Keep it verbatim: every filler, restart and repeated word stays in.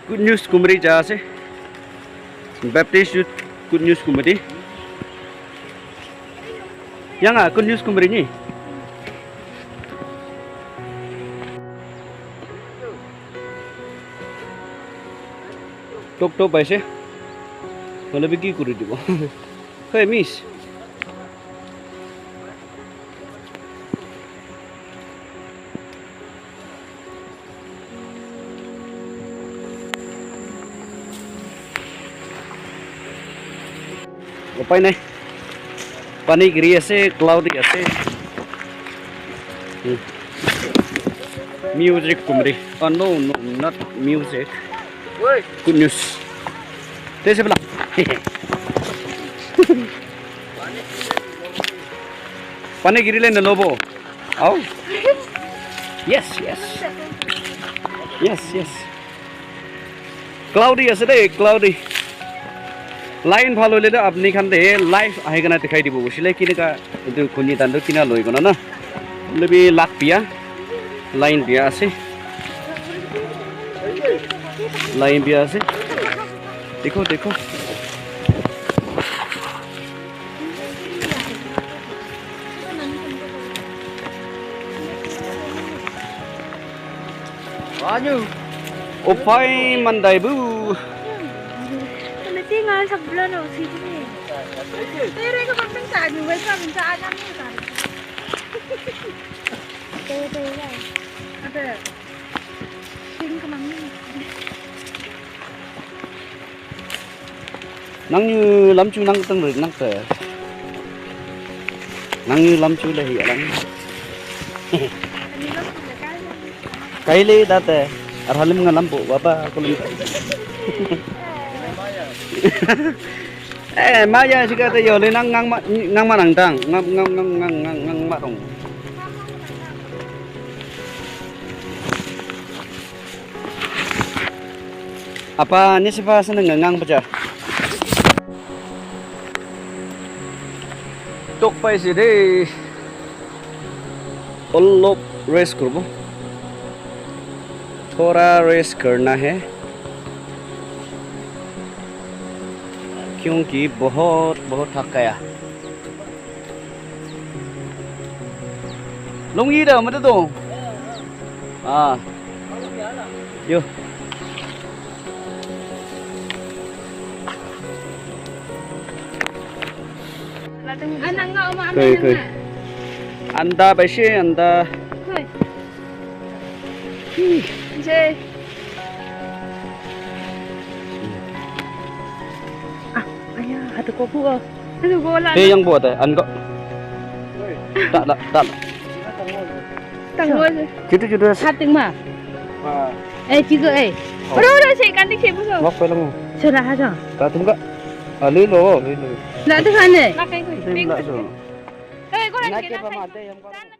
Good News Kumri ja ase. Baptist Youth Good News Committee. Yang a Good News Kumri ni. Tok tok paise. Hoile bi ki kuri dibo? Hey, miss. Upai nai. Pani giri ase, cloudy ase. Hmm. Music kumri. Oh, no, no, not music. Good news. Tese bela. Pani giri le nalobo. Au. Yes, yes. Yes, yes. Cloudy ase de, cloudy. Line bhal hoile de apni khan de live ahi kena dikhai dibo. Hoisile kineka etu khuni dan tu kina loi kena na. Lebi lak bia. Line bia ase. Line bia ase. Dekho, dekho. Upai mandai bu. Ano ti nga sa blo no si ti. Tere ka pang sa ano, wala ka sa ano ni sa. Tere tere. Ate. Ting ka mang ni. Nang yu lam chu nang tang rik nang te. Nang yu lam chu le hi alang. Kai le da te. Ar halim nga lam bu baba kulum. Eh, maya sika te yo le nang ngang ma ngang ma nang tang. Ngam ngam ngam ngang ngang ngang ma tong. Apa ni siapa seneng ngang baca? Tok pai si de. Olop rest koribo. Thora rest karna hai. Kyunki bahut bahut thak gaya. Lungi da mata to. Ah. Yo. Anang nga uma Koi, koi. Anda baishe, anda. Koi. Hi. Je. Ah, aya, hatu ko bu. Hatu ko la. Hey, yang buat eh, an ko. Tak, tak, tak. Tang ko. Kita juga. Hating ma. Eh, tiga eh. Ora ora, saya kandik saya buka. Ngok pelang. Sudah haja. Tatum ka. Ali lo, ali lo. Nak tu kan eh. Nak kain ko. Tim lah so. Kain ko lagi nak kain.